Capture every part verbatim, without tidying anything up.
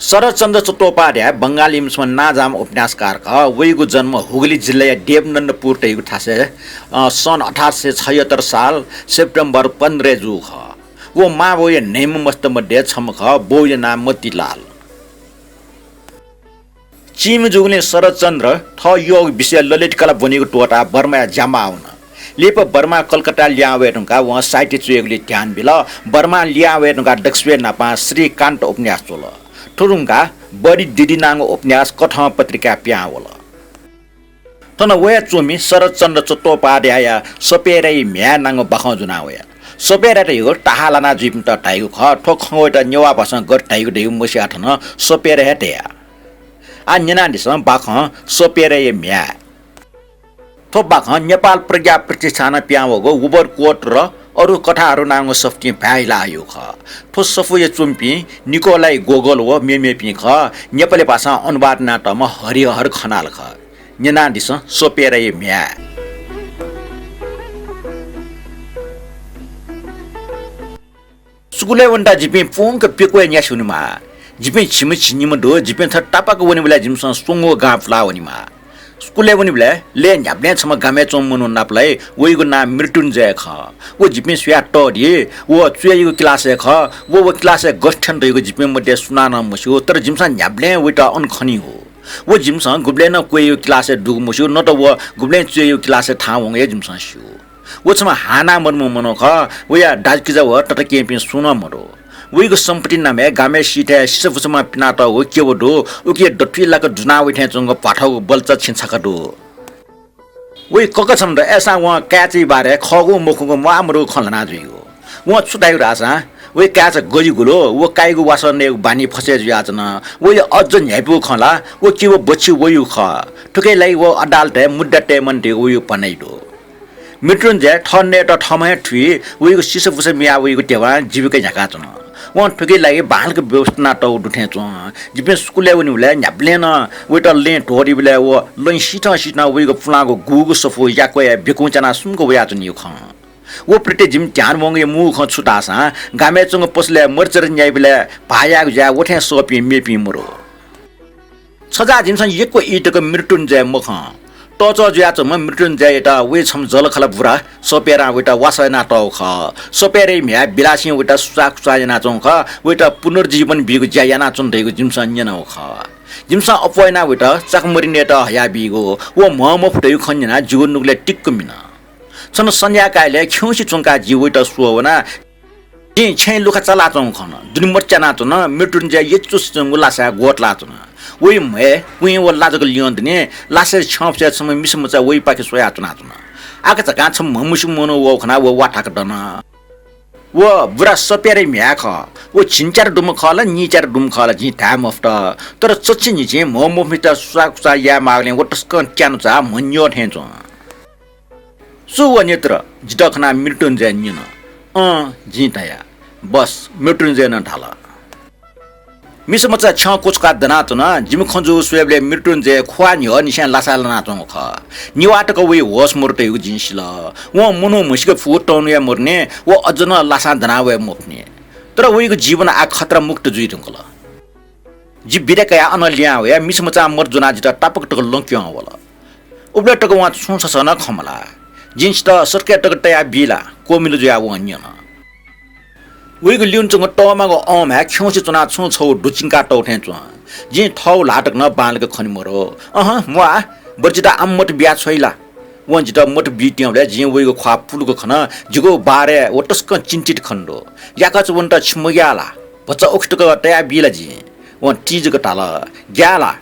शरतचन्द्र चट्टोपाध्याय बंगालीम्ह छम्ह नांजाःम्ह उपन्यासकार खः। वइगु जन्म हुगली जिल्लाया देवनन्दपुर धइगु थासय्, अ, सन् अठार सय छयत्तर साल सेप्टेम्बर पन्ध्रय् जूगु खः। व मां बौया न्हय्म्ह मस्त मध्ये छम्ह खः। बौया नां मतिलाल। चिमि जूगुलिं शरतचन्द्र थः यःगु विषय ललित कला ब्वनीगु त्वःताः बर्माय् ज्यामाः वन। लिपा बर्मां कलकत्ताय् लिहां वये धुंकाः वं साहित्य च्वयेगुलिइ ध्यान बिल। बर्मां लिहां वये धुंकाः दकसिबय् न्हापां श्रीकान्त उपन्यास च्वल। थ्व धुंकाः बडी दिदी नांगु उपन्यास कथं पत्रिकाय् पिहां वल। थन वया च्वमि शरतचन्द्र चट्टोपाध्यायया सपेराया म्ह्याय् नांगु बाखं ज्वना वया। सपेरा धइगु ताहाः लाना जुइपिन्त धाइगु खः। थ्व खँ वयात नेवाः भाषां गथे धाइगु धइगु मस्याः थन सपेरा हे धया। आः न्यनादिसँ बाखं सपेराया म्ह्याय्। थ्व बाखं नेपाल प्रज्ञा प्रतिष्ठानं पिहां वःगु उबरकोट र अरू कथाहरू नांगु सफुतिं भाय् हिला हःगु खः। थ्व सफूया च्वमिपिं निकोलाइ गोगोल व मेमेपिं खः। नेपाली भाषां अनुवाद यानातःम्ह हरिहर खनाल खः। न्यनादिसँ सपेराया म्ह्याय्। स्कूलय् वनेत जिपिं पुंक प्यक्वय् न्यासि वनेमाः। जिपिं झिम्ह झिंनिम्ह दु। जिपिं थथे तापाक वनेबलय् जिमिसं स्वंगू गां पुलाः वनेमाः। स्कूलय् वनेबलय् लँय् न्ह्याबलें छम्ह गामय् च्वंम्ह मनू नापलाइ। वइगु नां मृत्युञ्जय खः। व जिपिं स्वयाः तःधि। व च्वय्‌यागु क्लासय् खः। व, व क्लासय् गथे थ्यन धइगु जिपिं मध्ये सुनानं मस्यू, तर जिमिसं न्ह्याबलें वइत अन खनी हो। व जिमिसं गुबलें नं क्वय्‌यागु क्लासय् दुगु मस्यू, न त व गुबलें च्वय्‌यागु क्लासय् थाहां वंगु हे जिमिसं स्यू। व छम्ह हाःनाः मदुम्ह मनू खः। वया दाजुकिजा व तताकेहेँपिं सुं नं मदु। वइगु सम्पत्ति नामय् गामय् सीथय् सिसाफुसां पिनातःगु केब दु। उकी दथुइ लाक दुना वइ थें च्वंगु भ्वाथःगु बल्चा छेँ छखा दु। वइ कका छम्ह दु, अय्‌सां वं काय्‌चाया बारे खःगु मखुगु म्वाःमदुगु खँ ल्हाना जुइगु। वं छु धाइगु धाःसां, वइ काय्‌चा गजिगु दु, व काइगु वासः नयेगु बानी फसय् जुयाच्वन। वइ अज्ज न्ह्याइपुगु खँ ल्हाः, व केब बच्छि वइगु खः। थुकिया लागि व अदालतय् मुद्दा तये मानि धइगु वइगु भनाइ दु। मृत्युञ्जय थः नयेत थःम्हं हे थुइ। वइगु सिसाफुसा मियाः वइगु ध्यबां जीविका न्ह्याकाच्वन। वं थुकिया लागि बांलाक व्यवस्था यानातःगु दु थें च्वं। जिपिं स्कूलय् वनीबलय् न्ह्याबलें नं वइत लँय् त्वःधीबलय् व लँय् सिथं सिथं वइगु पुलांगु गुगु सफू याक्वया बिकुं च्यानाः सुम्क वयाच्वनीगु खँ। व प्रति जिमि ध्यान वंगुया मू खँ छु धाःसां, गामय् च्वंगु पसलय् मरिचरी न्याइबलय् भाः यायेगु ज्याय् व थें सःपिं मेपिं मदु। छजाः जिमिसं यक्व ई तक मृत्युञ्जय मखं। तःचः जुयाच्वंम्ह मृत्युञ्जययात वइ छम्ह जःलाखःला बुरा सपेरां वइत वासः यानातःगु खः। सपेराया म्ह्याय् बिलासिं वइत सुसाःकुसाः यानाच्वंगु खः। वइत पुनर्जीवन बीगु ज्या यानाच्वन धइगु जिमिसं न्यनागु खः। जिमिसं अप्वः यानाः वइत चाकमरि नयेत हयाबीगु, व म्ह मफु धइगु खँ न्यनाः जिगु नुगलय् टिक्क मिन। छन्हु सन्ध्याकालय् खिउँसे च्वंकाः जि वइत स्वः वना। जिं छेँय् लुखा चालाच्वंगु खन। दुने मत च्यानाच्वन। मृत्युञ्जय यचुसे च्वंगु लासाय् ग्वतलाच्वन। वइ म्हय्, कुँइ व लाजक लिहां दुने लासाया छ्यंफसय् छम्ह मिसामचा वइपाखे स्वयाच्वनाच्वन। आकाझाकां छम्ह म्हमूसे मनू वःगु खनाः व वा थाक दन। व बुरा सपेराया म्ह्याय् खः। व झिंच्यात दुम्ह खः ला, नीच्यात दुम्ह खः ला, जिं धाये मफुत। तर चच्छि न्हिच्छि म्ह मफुम्हेसित सुसाःकुसाः याये माःगुलिं व तसकं त्यानु चाः म्ह न्यः थें च्वं। सु व नेत्र? जितः खनाः मृत्युञ्जयं न्यन। अँ, जिं धया। बस, मृत्युञ्जयं धाल। मिसामचा छ्यं क्वछुकाः दनाच्वन। जिमि खँ जूगु स्वयेबलय् मृत्युञ्जय ख्वाः न्ह्यःनिसें लासाय् लानाच्वंगु खः। निभाः तक वइ होश मदु धइगु जिं सिल। वं मनू म्हसीके फुगु तंन्हुया मरुनि, व अज्ज नं लासां दना वये मफुनि। तर वइगु जीवन आः खतरा मुक्त जुइ धुंकल। जि बिदा कयाः अनं लिहां वया। मिसामचां मत ज्वनाः जितः तापाक तक लँ क्यं वल। उबलय् तक वं छुं छसः नं खँ मल्हाः। जिं छितः सत्कय् तक तयाबी ला? क्वमिलु जुयाः वं न्यन। वइगु ल्यूने च्वंगु तःमागु औंम्हय् खिउँसे च्वनाः छुं छगू दुचिंका तःगु थें च्वं। जिं थःगु ल्हाः तक नं बांलाक खने मरु। अहँ, म्वाः, बरु जितः आम मत बिया छ्वइ ला? वं जितः मत बीत्यंबलय् जिं वइगु ख्वाः पुलुक खन। जिगु बारे व तसकं चिन्तित खने दु। याकःचा वनेत छि मग्याः ला? भचा उखे तक तयाबी ला जिं? वं तिजक धाल, ग्याः ला?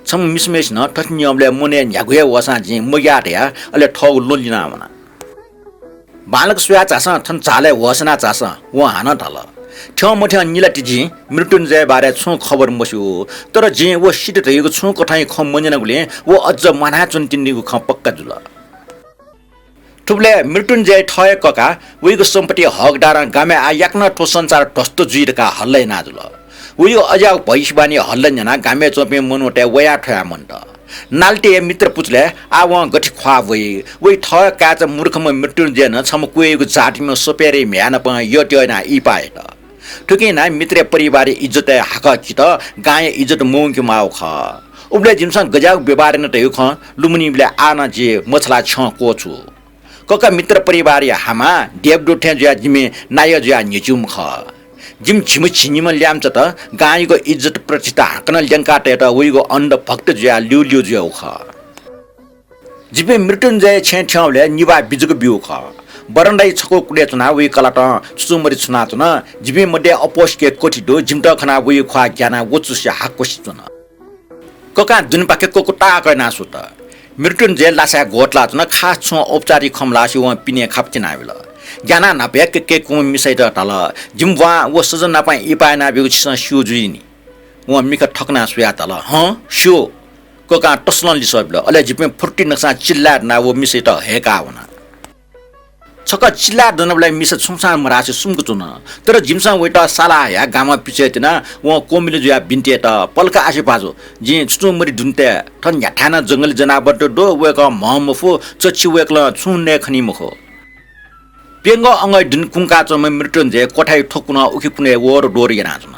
छम्ह मिसाम्हय्‌सिनं थथे न्यंबलय् मनय् न्ह्यागु हे वःसां जिं मग्याः धयाः अले थःगु लँ लिना वना। बांलाक स्वया झासँ, थन झालय् होश याना झासँ, वं हानं धाल। थ्यंमथ्यं निला ति जिं मृत्युञ्जय बारे छुं खबर मस्यू, तर जिं व सित धइगु छुं कथंया खँ मन्यनागुलिं व अज्ज म्वानाच्वनीतिनिगु खँ पक्का जुल। थुबलय् मृत्युञ्जय थः हे कका वइगु सम्पत्तिया हकदारं गामय् आः याकनं थ्व संसार ध्वस्त जुइ धकाः हल्ला याना जुल। वइगु अज्याःगु भविष्यवाणी हल्ला न्यनाः गामय् च्वंपिं मनूतय् वयाः थ्वयाः मन्त। नालतिया मित्र पुचलय् आः वं गथे ख्वाः ब्वइ। वइ थः हे काय्‌चा मूर्खम्ह मृत्युञ्जयं छम्ह क्वय्‌यागु जातिम्ह सपेराया म्ह्याय् नाप यःत्यः यानाः इहिपाः यात। थुकिं नं मित्रया परिवारया इज्जतय् हाकः चित, गांया इज्जत मवंके माःगु खः। उबलय् जिमिसं गज्याःगु व्यवहार याना धयागु खँ लुमनीबलय् आः नं जि मछालाः छ्यं क्वःछू। कका मित्र परिवारया हामा देवदूत थें जुयाः जिमि नायः जुयाः न्ह्यच्यूम्ह खः। जिमि झिम्ह झिंनिम्ह ल्याय्म्हचात गांयागु इज्जत प्रतिष्ठा हाकनं ल्यंका तयेत वइगु अन्धभक्त जुयाः ल्यूल्यू जुयागु खः। जिपिं मृत्युञ्जय छेँय् थ्यंबलय् निभाः बिजुक ब्यूगु खः। बरण्डाया छकू कुलय् च्वनाः वइ कलातं छुं छुं मरि छुनाच्वन। जिपिं मध्ये अप्वःसिके कथि दु, जिमित खनाः वइ ख्वाः ग्यानाः वचुसे हाक्वसि च्वन। ककां दुनेपाखे ककु ताःक यानाः सुत। मृत्युञ्जय लासाय् ग्वतलाच्वन, खास छुं औपचारिक खँ मल्हासे वं पिने खापा तिनाबिल। ग्यानाः न्हापा हे कय्कय्कुम्ह मिसायात धाल, जिमि ब्वां व सजन नाप इहिपाः यानाब्यूगु छिसं स्यू जुइ नि। वं मिखा थकनाः स्वयाः धाल, हँ, स्यू। ककां तसलं लिसः बिल। अले जिपिं फुर्ति नकसां चिल्लाय् दनाः व मिसायात हय्काः वना। छकः चिल्लाय् दनाबलय् मिसा छुं छां मधासे सुम्क च्वन। तर जिमिसं वयात साला हयाः गामं पिछ्वये त्यनाः वं कोमिला जुयाः बिन्ति यात, पलख आसे भाजु, जिं छुं छुं मरि दुने तये। थन न्ह्याथाय् नं जंगली जनावरत दु, वय्कः म्हं मफु, चच्छि वय्कलं छुं नये खनी मखु। प्यंगः अंगः दुने कुंकाच्वंम्ह मृत्युञ्जय क्वथाया थ्व कुनं उखे कुनय् वहर दोहर यानाच्वन।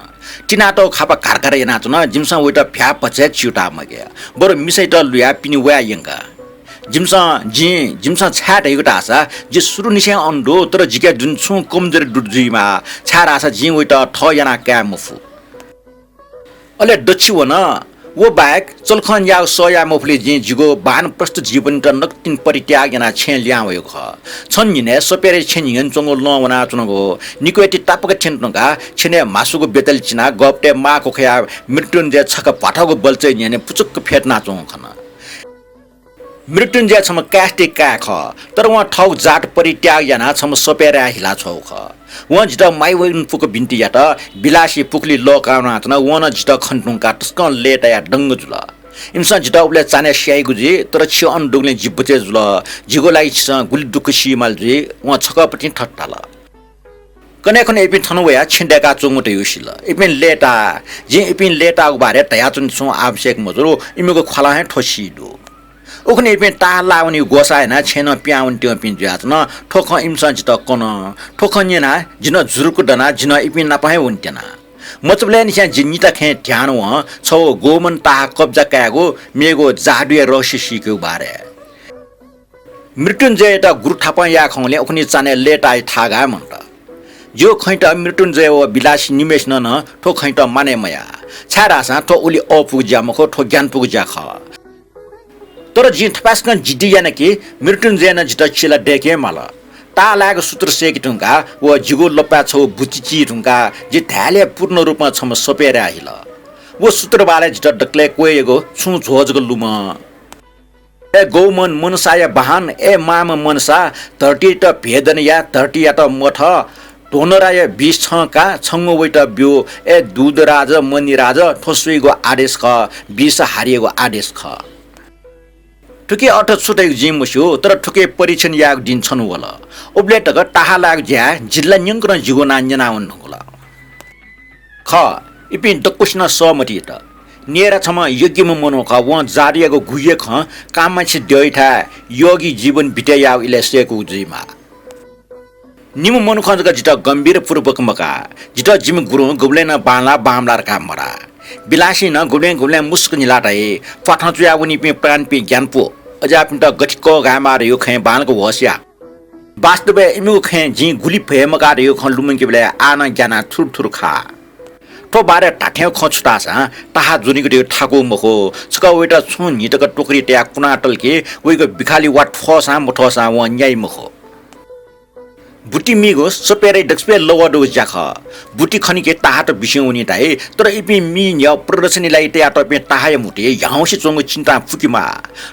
तिनातःगु खापा घार घार यानाच्वन। जिमिसं वयात भ्याः भचा हे च्यूताः मग्या, बरु मिसायात लुयाः पिने वयाः यंका। जिमिसं, जिं, जिमिसं छाय् धयागु धाःसा जि सुरुनिसें अन दु, तर जिके दुने छुं कमजोरी दु जुइमाः, छाय्धाःसा जिं वयात थः यानाः काये मफु। अले दच्छि वन। व बाहेक चलखं यायेगु सह याये मफुलिं जिं जिगु वानप्रस्थ जीवनयात नकतिनि परित्याग यानाः छेँय् लिहां वयागु खः। छन्हु न्हिनय् सपेरय् छेँ न्हिगन च्वंगु लं वनाच्वनागु निक्वय्ति तापाक थ्यने धुंकाः छेनय् म्हासुगु बेतल चिनाः गःपतय् माः क्वखयाः मृत्युञ्जय छकः भ्वाथःगु बल्छय् न्ह्यःने पुचुक्क फ्यतुनाच्वंगु खन। मृत्युञ्जय छम्ह काय्‌स्थी काय् खः, तर वं थःगु जात परित्याग यानाः छम्ह सपेराय् हिलाछ्वःगु खः। वं जितः माइ वने फुक बिन्ति यात। बिलासी पुखुली लःकाः वनाच्वन। वं नं जितः खने धुंकाः तसकं लय्तायाः दंग जुल। इमिसं जितः उबलय् चान्हय् स्याइगु जुइ, तर छि अन दुगुलिं जि बचय् जुल। जिगु लागि छिसं गुलि दुःख सीमाल जुइ। वं छकःपतिं थथे धाल। कन्हय् खुन्हु इपिं थन वयाः छेँ दय्काच्वंगु धयागु सिल। इपिं लय्ताः। जिं इपिं लय्ताःगु बारे धयाच्वने छुं आवश्यक मजू, इमिगु ख्वालं हे थ्व सी दु। उखुन्हु इपिं ताहाः लाः वनीगु ग्वसाः यानाः छेँय् नं पिहां वनेत्यंपिं जुयाच्वन। थ्व खँ इमिसं जितः कन। थ्व खँ न्यनाः जि नं जुरुक्क दनाः जि नं इपिं नाप हे वनेत्यना। मचाबलय्‌निसें जि निता खँय् ध्यान वं छगू गौमन ताहाः कब्जा कायेगु, मेगु जादुया रहस्य सीकेगु बारे। मृत्युञ्जययात गुरु थापं याये खंगुलिं उखुन्हु चान्हय् लय्ताया थागाय् मन्त। जिगु खँयात मृत्युञ्जय व बिलासी निम्हय्‌सिनं नं थ्व खँयात मानय् मयाः, छाय्धाःसा थ्व उलि अःपुगु ज्या मखु, थ्व ग्यानापुगु ज्या खः। तर जिं थपाय्‌सकं जिद्दी याना कि मृत्युञ्जयं नं जितः चिला दय्‌के हे माल। ताहाः लायेगु सूत्र सय्‌के धुंकाः व जिगु लप्पाय् छगू बुति ची धुंकाः जि धायेलय् पूर्ण रूपं छम्ह सपेराय् हिल। व सूत्रबालय् जितः दकलय् क्वय्‌यागु छुं झ्वः जक लुमं। ए गौमन मनसाया बाहन, ए माम मनसा, धरतीयात भेदन या, धरतीयात मथः, ध्वनराया बिस छं का, छंगु वइत ब्यु, ए दूधराज, मणिराज, थ्व स्वइगु आदेश खः, बिस हारियागु आदेश खः। थुकिया अर्थ छु धइगु जिं मस्यू, तर थुकिया परीक्षण यायेगु दिं छन्हु वल। उबलय् तक ताहाः लायेगु ज्याय् जिल्ला न्यंकनं जिगु नां न्यनावने धुंकल। खः, इपिं दक्वसिनं सहमति यात। नेरा छम्ह यज्ञम्ह मनू खः। वं जादुयागु गुह्य खँ कामाक्षी द्यःयाथाय् योगी जीवन बिते याःगु इलय् सय्‌कूगु जुइमाः। निम्ह मनुखं जक जितः गम्भीरपूर्वक मकाः। जितः जिमि गुरुं गुबलें नं बांलाः बांमलाः धकाः मधाः। बिलासिं नं गुबलें गुबलें मुसुक न्हिलाः धाइ। प्वाथं च्वयाः वनीपिं प्राणपिं ग्यानापु अज्याःपिन्त गथे कःघायेमाः धइगु खँय् बांलाक होश या। वास्तवय् इमिगु खँय् जिं गुलि भय मकाः धइगु खँ लुमंकेबलय् आः नं ग्यानाः थुरु थुरु खाः। थ्व बारे धात्थें खँ छु धाःसां ताहाः ज्वनीगु धइगु थाकु मखु। छकः वइत छुं न्हि तक टोकरी तयाः कुनातल कि वइगु बिखाली वा थ्वःसां मथ्वःसां वं न्याइ मखु। बुति मीगु सपेराया दक्वसिबय् लवः दुगु ज्या खः। बुति खनी कि ताहाःत बिस्युं वनी धाइ, तर इपिं मी न्ह्यः प्रदर्शनी लाइ तयातःपिं ताहाःया म्हुतुइ ह्याउँसे च्वंगु चिन्तां पुकेमाः।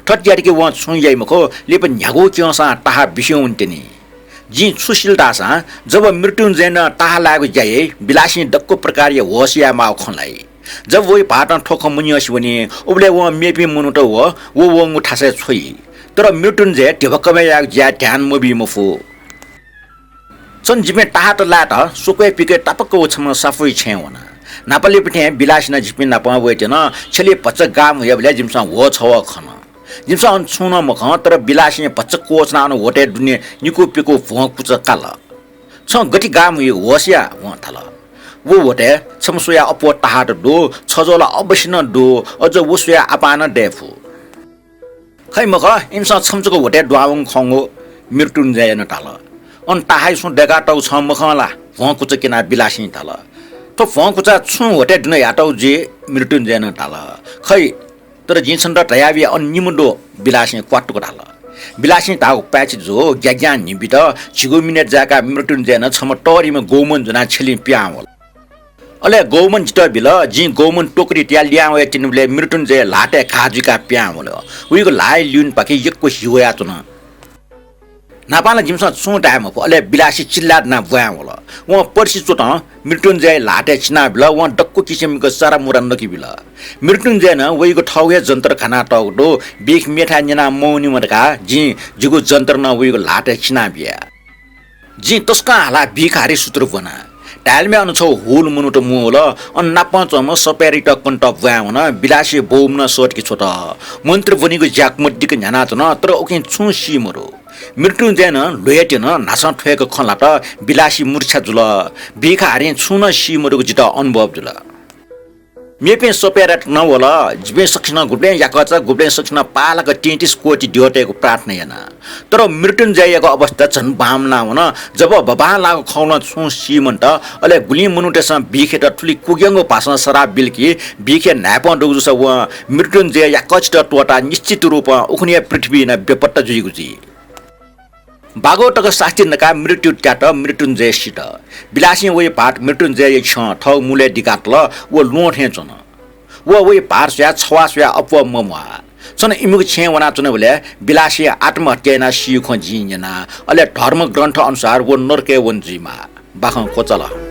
थथे यात कि वं छुं याइ मखु, लिपा न्ह्यागु क्यंसां ताहाः बिस्युं वनेत्यनी। जिं छु सिल धाःसां, जब मृत्युञ्जयं नं ताहाः लायेगु ज्या याइ, बिलासिं दक्व प्रकारया होश यायेमाःगु खँ ल्हाइ। जब वइ भाःतं थ्व खँ मन्यंसे वनी, उबलय् वं मेपिं मनूत व, व वंगु थासय् छ्वइ। तर मृत्युञ्जय धिबा कमय् यायेगु ज्याय् ध्यान मबी मफु। छन्हु जिपिं ताहाःत लायेत स्वक्वय् पिकय् तापाक व छम्ह साफुया छेँय् वन। न्हापालिपा थें बिलासिनं जिपिं नाप वयेत्यन। छ्यलय् भचा गाः म्हुयाबलय् जिमिसं ह्वःछवः खन। जिमिसं अन छुं नं मखं, तर बिलासिं भचा क्वःछुनाः अन ह्वःतय् दुने निकू पिकू भ्वं कुचा काल। छं गथे गाः म्हुइ, होश या, वं धाल। व ह्वतय् छम्ह स्वयाः अप्वः ताहात दु, छज्वः ला अवश्य नं दु, अझ व स्वयाः आपाः नं दयेफु। खइ मखु, इमिसं छम्ह जक ह्वतय् दुहां वंगु खंगु मृत्युञ्जयं नं धाल। अन ताहाइ सुं दय्कातःगु छं मखं ला? भ्वंकुचा क्यनाः बिलासिं धाल। थ्व भ्वंकुचा छुं ह्वतय् दुने याःतःगु जुइ? मृत्युञ्जयं नं धाल। खइ, तर जिं छन्त धयाबिया अन निम्ह दु, बिलासिं क्वातुक धाल। बिलासिं धाःगु पाय्छि जू, ग्याग्यां न्हिबित झिगू मिनेट जाय्काः मृत्युञ्जयं छम्ह तःधिम्ह गौमन ज्वनाः छ्यलिं पिहां वल। अले गौमन जितः बिल, जिं गौमन टोकरी तयाः लिहां वयाच्वनीबलय् मृत्युञ्जय ल्हातय् घाः जुइकाः पिहां वल। वइगु ल्हाः ल्यूनेपाखे यक्व हि वयाच्वन। न्हापां ला जिमिसं छुं धाये मफु, अले बिलासी चिल्लाः दनाः ब्वाँय् वल। वं पर्सि च्वतं मृत्युञ्जय ल्हातय् चिनाबिल, वं दक्व किसिमयागु चारामुरा नकिबिल। मृत्युञ्जयं वइगु थःगु हे जन्तर घानातःगु दु, बिख मेथाय् न्यना मवनीम्ह धकाः जिं जिगु जन्तर नं वइगु ल्हातय् चिनाबिया। जिं तसकं हालाः बिख हारी सुथय् ब्वना। धायेलम्ह अन छगू हुल मनूत मुंवल। अन नापं च्वंम्ह सपय्रायात कनेत ब्वाँय् वन। बिलासी बौम्हं सःतके छ्वत। मन्त्री ब्वनीगु ज्याकू मदिक्क न्ह्यानाच्वन, तर उकिं छुं सी मदु। मृत्युञ्जयं ल्वय् त्यन, न्हासं थ्वय्क खँ ल्हात, बिलासी मूर्छा जुल। बिख हारिं छुं नं सी मदुगु जितः अनुभव जुल। मेपिं सपय्रात नं वल। जिपिं सकसिनं गुबलें याकःचा, गुबलें सकसिनं पालाक तेत्तिस कोटि द्यःतय्गु प्रार्थना याना। तर मृत्युञ्जययागु अवस्था झन बांमलाः वन। जब बबांलाःगु खँ नं छुं सी मन्त, अले गुलिं मनूतय्सं बिखयात थुलि कुग्यंगु भाषां सराप बिल कि बिखया न्हाय्पं दुगु जूसा वं मृत्युञ्जय याकःचित त्वःताः निश्चित रूपं उखुन्हुया पृथ्वीइ नं बेपत्ता जुइगु जुइ। बागः तक सास्ती नकाः मृत्यु त्यात, मृत्युञ्जय सित। बिलासिं वइ भाःत मृत्युञ्जयया छ्यं थःगु मुलय् दिकातल, व ल्वहं थें च्वन। व वइ भाःत स्वयाः छवाः स्वयाः अप्वः मम्वाः। छन्हु इमिगु छेँय् वनाच्वनाबलय् बिलासिं आत्महत्या यानाः सीगु खँ जिं न्यना। अले धर्मग्रन्थ अनुसार व नरकय् वन जुइमाः। बाखं क्वचाल।